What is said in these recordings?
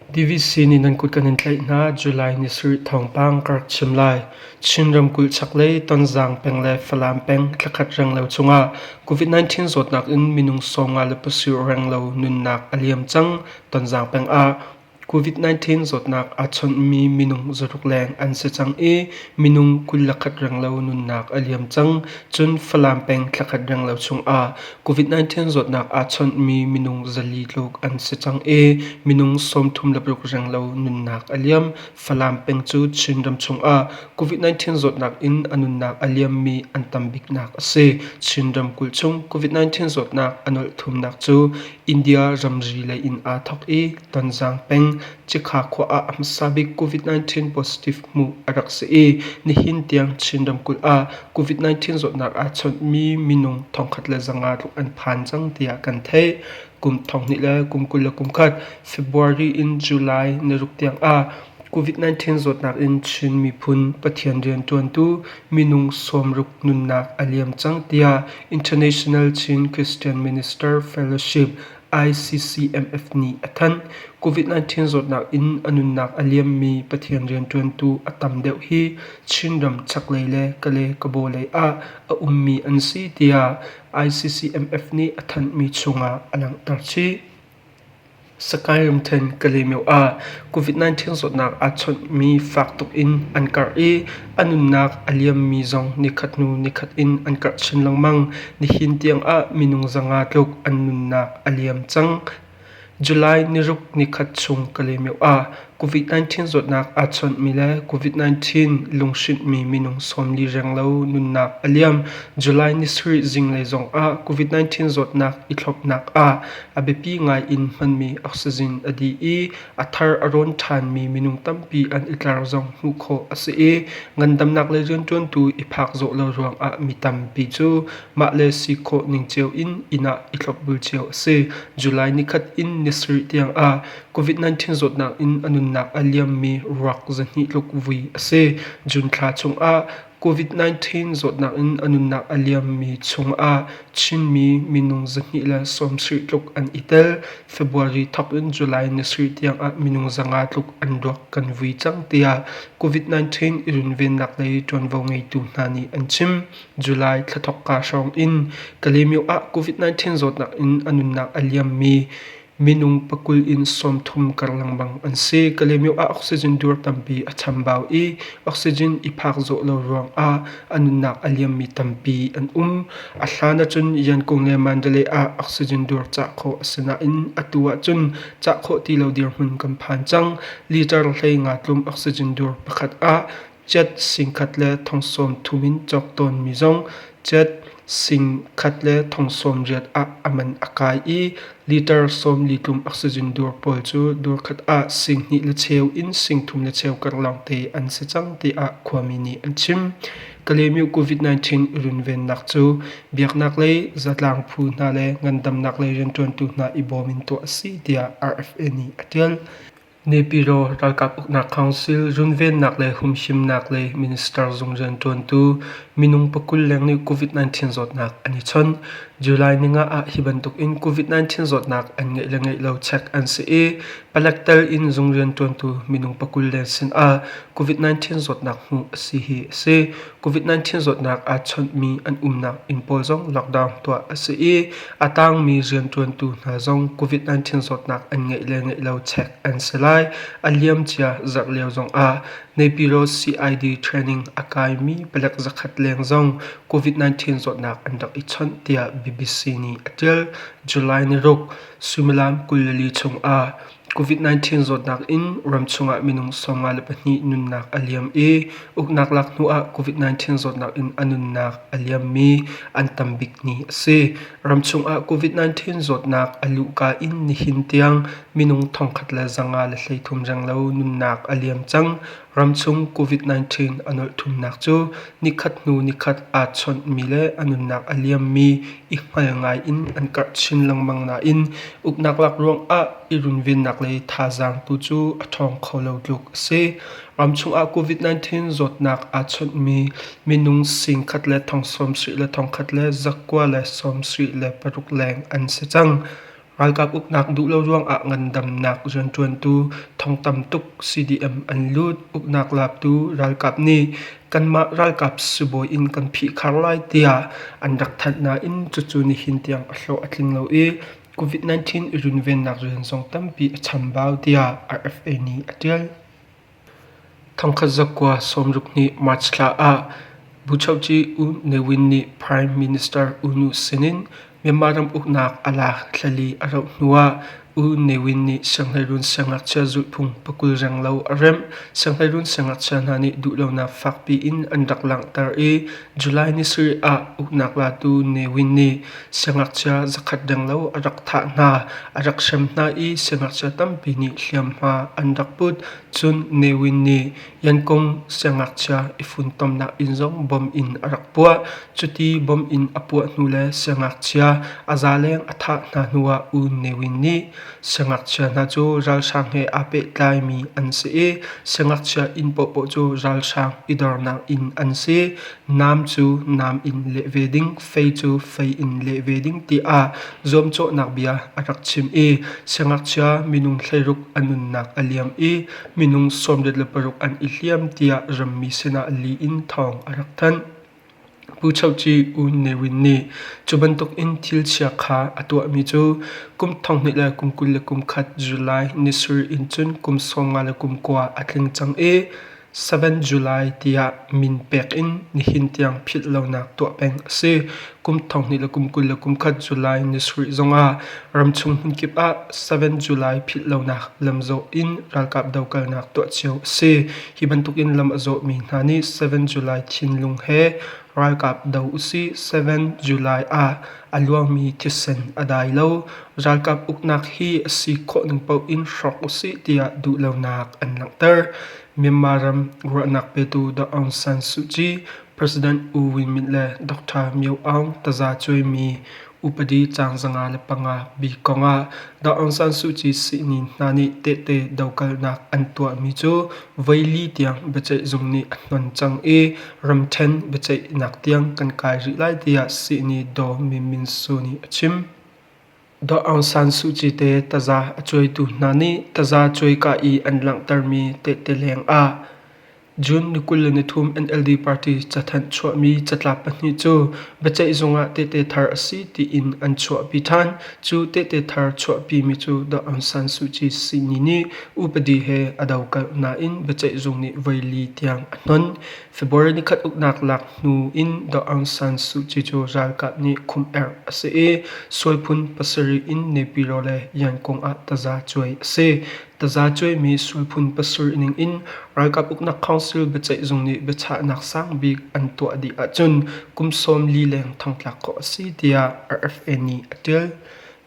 DVC nih nan kut kan in tlaih hna. July ni sarih thawngpang ka rak chim lai. Chin ramkulh chaklei Tonzang peng le Falam peng thlakhat renglo chungah COVID-19 zawtnak in minung 57 renglo nunnak a liam cang. Tonzang peng ah COVID-19 zawtnak aa chawnhmi minung 600 leng an si cang i minung 21 renglo nunnak a liam cang. Cun Falam peng thlakhat renglo chungah COVID-19 zawtnak aa chawnhmi minung 400 tluk an si cang i minung 36 renglo nunnak a liam. Falam peng cu Chinram chungah COVID-19 zawtnak in a nunnak a liammi an tam biknak a si. Chin ramkulh chung COVID-19 zawtnak a nolh thumnak cu India ramri lei in aa thawk i Tonzang peng Cikha khua ah a hmasa bik COVID-19 positive hmuh a rak si i nihin tiang Chin ramkulh ah COVID-19 zawtnak aa chawnhmi minung 1,500 tluk an phan cang tiah kan theih. Kum 2021 February in July niruk tiang ah COVID-19 zawtnak in Chin miphun Pathian rianṭuantu minung 60 nunnak a liam cang tiah International Chin Christian Minister Fellowship ICCMF nih a thanh. COVID-19 zawtnak in a nunnak a liammi Pathian rianṭuantu a tam deuh hi Chinram chaklei le Kale-Kabaw lei ah a ummi an si tiah ICCMF nih a thanhmi chungah a langhter chih. Sakae ramṭhen Kalaymyo ah COVID-19 zawtnak aa chawnhmi fak tuk in an karh i a nunnak a liammi zong nikhat hnu nikhat in an karh chin lengmang. Nihin tiang ah minung 500 tluk an nunnak a liam cang. July niruk nikhat chung Kalaymyo ah COVID-19 zawtnak aa chawnhmi le COVID-19 lunghrinhmi minung 40 renglo nunnak a liam. July ni sarih zinglei zongah COVID-19 zawtnak i thlopnak ah a biapi ngai in hmanmi oxygen a dih i a thar a rawn ṭhanmi minung tampi an i tlar zong hmuh khawh a si i ngandamnak lei rianṭuantu i phak zawh lo ruangah mi tampi cu mah le si khawh ning cio in inn ah i thlopbul cio a si. July nikhat in ni sarih tiang ah COVID-19 zawtnak in a nunnak a liammi ruak 200 tluk vui a si. June thla chungah COVID-19 zawtnak in a nunnak a liammi chungah Chinmi minung 270 tluk an i tel. February thawk in July ni sarih tiangah minung 500 tluk an ruak kan vui cang tiah COVID-19 i runvennak lei ṭuanvo ngeitu hna nih an chim. July thla thawkka hrawng in Kalaymyo ah COVID-19 zawtnak in a nunnak a liammi Minung 20 in 30 kar lengmang an si. Kalaymyo ah oxygen dur tampi a chambau i oxygen i phak zawh lo ruangah a nunnak a liammi tampi an um. A hlan ahcun Yangon le Mandalay ah oxygen dur cah khawh a si nain atu ahcun cah khawh ti lo dirhmun kan phan cang. Liter 15 tlum oxygen dur pakhat ah Jet 1,000 le 30,000 in cawk tawnmi zong jet 1,000 le 80,000 ah a man a kai i liter 40 tlum oxygen dur pawl cu dur khat ah 2.5 le cheu in 3.5 le cheu kar lawngte an si cang tiah khuami nih an chim. Kalaymyo COVID-19 i runvennak cu biaknak lei zatlang phu hna le ngandamnak lei rianṭuantu hna i bawm in tuah a si tiah RFA nih a ṭial. Naypyidaw Ralkap Uknak Council runvennak le humhimnak lei minister zung rianṭuantu minung 20 leng nih COVID-19 zawtnak an i chawnh. July ninga ah hi bantuk in COVID-19 zawtnak an ngeih le ngeih lo check an si i palek tel in zung rianṭuantu minung 20 leng sinah COVID-19 zawtnak hmuh a si hi a si. COVID-19 zawtnak aa chawnhmi an umnak inn pawl zong lockdown tuah a si i a tangmi rianṭuantu hna zong COVID-19 zawtnak an ngeih le ngeih lo check an si lai. A liamcia zarh lio zongah Naypyidaw CID training a kaimi palek 100 leng zong COVID-19 zawtnak an rak i chawnh tiah BBC nih a ṭial. July ni ruk suimilam 24 chungah COVID-19 zawtnak in ramchung ah minung 54 nunnak a liam i uknak lak hnu ah COVID-19 zawtnak in a nunnak a liammi an tam bik ni a si. Ramchung ah COVID-19 zawtnak a luhka in nihin tiang minung 1,533 renglo nunnak a liam cang. Ramchung COVID-19 a nolh thumnak cu nikhat hnu nikhat aa chawnhmi le a nunnak a liammi i hngal ngai in an karh chin lengmang nain uknak lak ruangah i runvennak lei thazaang tu cu a ṭhawng kho lo tluk a si. Ramchung ah COVID-19 zawtnak aa chawnhmi minung 1,000 le 76,196 leng an si cang. Ralkap uknak duh lo ruangah ngandamnak rianṭuantu thong tam tuk CDM an lut. Uknak laptu ralkap nih kanmah ralkap sibawi in kan phihkhar lai tiah an rak thanh nain cucu nihin tiang a hlawh a tling lo i COVID-19 i runvennak rian zong tampi a chambau tiah RFA nih a ṭial. 1962 March thla ah Buchohci U Ne Win nih Prime Minister U Nu sinin Myanmar ram uknak a lak thlali a rauh hnuah U Ne Win nih sianghleiruun siangngakchia zulhphung pakul renglo a remh. Sianghleiruun siangngakchia hna nih duhlonak fakpi in an rak langhter i July ni sarih ah uknak latu Ne Win nih siangngakchia zakhat renglo a rak thah hna, a rak hrem hna i siangngakchia tampi nih hliamhma an rak put. Cun Ne Win nih Yankung siangngakchia i funtomnak inn zong bom in a rak puah. Cuti bom in a puah hnu le siangngakchia a zaleng a thah hna hnuah U Ne Win nih siangngakchia hna cu ralhrang he aa pehtlaimi an si i siangngakchia inn paohpaoh cu ralhrang i dornak inn an si. Nam cu nam in leh ve ding, fei cu fei in leh ve ding tiah zuamcawhnak bia a rak chim i siangngakchia minung 16 a nunnak a liam i minung 86 an i hliam tiah rammi sinah li in thawng a rak thanh. Pu Chohci U Ne Win nih cu bantuk in thil chia kha a tuahmi cu kum 2021 July ni sarih in cun kum 59 a tling cang i 7 July tiah min pek in nihin tiang philh lonak tuah peng a si. Kum 2021 July ni sarih zongah ramchung hmunkip ah 7 July philh lonak lamzawh in ralkap dokalnak tuah cio a si. Hi bantukin lam a zawhmi hna nih 7 July thinlung he ralkap do usih. 7 July ah a luangmi thisen a dai lo. Ralkap uknak hi a si khawh ning paoh in hrawk usih tiah duhlonak an langhter. Myanmar ram ruahnak petu Daw Aung San Suu Kyi, President U Win Myint le Dr. Myo Aung taza cuaimi upadi caang 505 bi kongah Daw Aung San Suu Kyi sihni hna nih tehte dokalnak an tuahmi cu voili tiang biaceihzung nih a hnon cang i ramṭhen biaceihnak tiang kan kai rih lai tiah sihni Daw Min Min Su nih a chim. Daw Aung San Suu Kyi te taza a cuaitu hna nih taza cuaika i an langhtermi tehte lengah June ni 23 NLD party cathanh chuahmi catlap pahnih cu biaceihzung ah tehte thar a si tiin an chuahpi ṭhan. Cu tehte thar chuahpimi cu Daw Aung San Suu Kyi sihni nih upadi he a dokalh nain biaceihzung nih voili tiang a hnon. February nikhat uknak lak hnu in Daw Aung San Suu Kyi cu ralkap nih khumh-erh a si i sualphun pasarih in Naypyidaw le Yangon ah taza cuai a si. Taza cuaimi sualphun pasarih ning in ralkap uknak council biaceihzung nih biachahnak sang bik an tuah dih ahcun kum 40 leng thongtlak khawh a si tiah RFA nih a ṭial.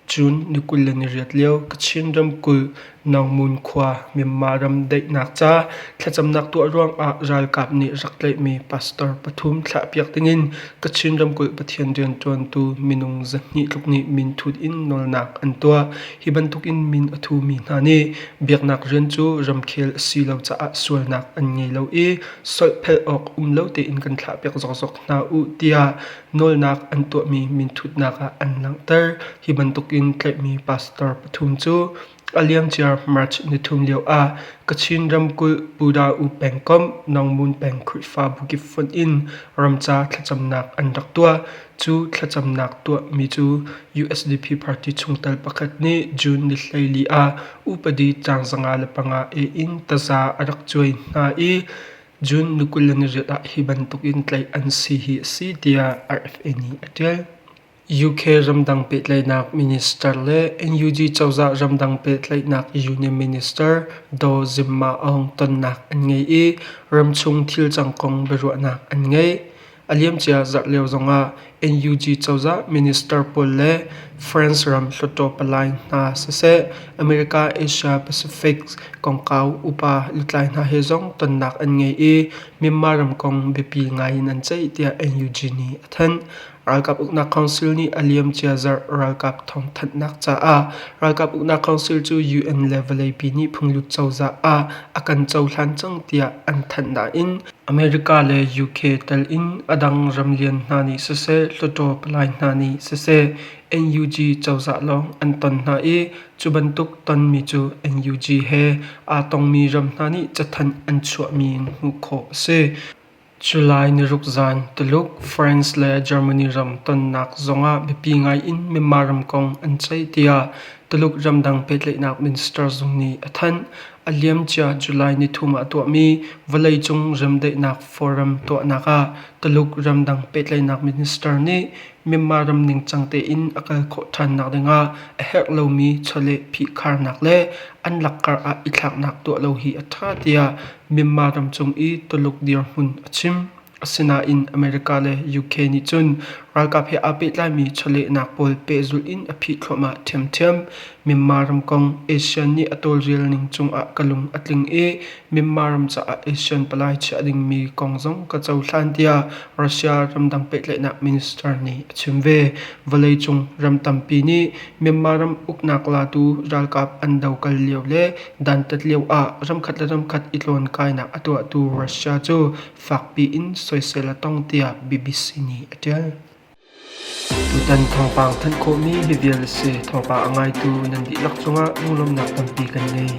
June ni 28 lio Kachin ramkulh Naungmun khua Myanmar ram daihnak ca thlacamnak tuah ruangah ralkap nih rak tlaihmi pastor pathum thlahpiak dingin Kachin ramkulh Pathian rianṭuantu minung 200 tluk nih minthut in nawlnak an tuah. Hi bantukin min a thumi hna nih biaknak rian cu ramkhel a si lo caah sualnak an ngei lo i solhphelh awk um lo tein kan thlahpiak zokzok hna u tiah nawlnak an tuahmi minthutnak ah an langhter. Hi bantukin tlaihmi pastor pathum cu a liamcia March nithum lio ah Kachin ramkulh Puda-U pengkomh Nongmun peng Khrihfabu kip fonh in ramca thlacamnak an rak tuah. Cu thlacamnak tuahmi cu USDP party chungtel pakhat nih June ni 14 ah upadi caang 505 A in taza a rak cuai hna i June ni 28 ah hi bantukin tlaih an si hi a si tiah RFA nih a ṭial. UK ramdang pehtlaihnak minister le NUG cozah ramdang pehtlaihnak union minister Daw Zimma Aung tonnak an ngei i ramchung thilcang kong biaruahnak an ngei. A liamcia zarh lio zongah NUG cozah minister pawl le France ram hluttaw palai hna siseh, America Asia Pacific kongkau upa lutlai hna he zong tonnak an ngei i Myanmar ram kong biapi ngai in an ceih tiah NUG nih a thanh. Ralkap Uknak Council nih a liamcia zarh ralkap thawngthanhnak caah Ralkap Uknak Council cu UN le vawleipi nih phunglut cozah ah a kan cohlan cang tiah an thanh nain America le UK tel in a dang ramlian hna nih siseh, Hluttaw palai hna nih siseh NUG cozah lawng an ton hna i cu bantuk tonmi cu NUG he aa tongmi ram hna nih cathanh an chuahmi in hmuh khawh a si. July niruk zan Tuluk, France le Germany ram tonnak zongah biapi ngai in Myanmar ram kong an ceih tiah Tuluk ramdang pehtlaihnak minister zung nih a thanh. A liamcia July nithum ah tuahmi vawleicung remdaihnak forum tuahnak ah Tuluk ramdang pehtlaihnak minister nih Myanmar ram ningcang tein a kal khawh ṭhannak dingah a herh lomi chawleh phihkharnak le an lakkar ah i thlaknak tuah lo hi a ṭha tiah Myanmar ram cung i Tuluk dirhmun a chim. Asinain America le UK nih cun ralkap he aa pehtlaimi chawlehnak pawl pehzulh in a phih thluahmah ṭhiamṭhiam. Myanmar ram kong ASEAN nih a tawlrel ning cungah ka lung a tling i Myanmar ram caah ASEAN palai chiah dingmi kong zong ka cohlan tiah Russia ramdang pehtlaihnak minister nih a chim ve. Vawleicung ram tampi nih Myanmar ram uknak latu ralkap an dokal lio le dantat lio ah ramkhat le ramkhat i tlawnkainak a tuahtu Russia cu fakpi in soisel a tong tiah BBC nih a ṭial. Tutan thawngpang thanh khawhmi hi vial a si. Thawngpang a ngaitu nan dihlak cungah lunglawmhnak tampi kan ngei.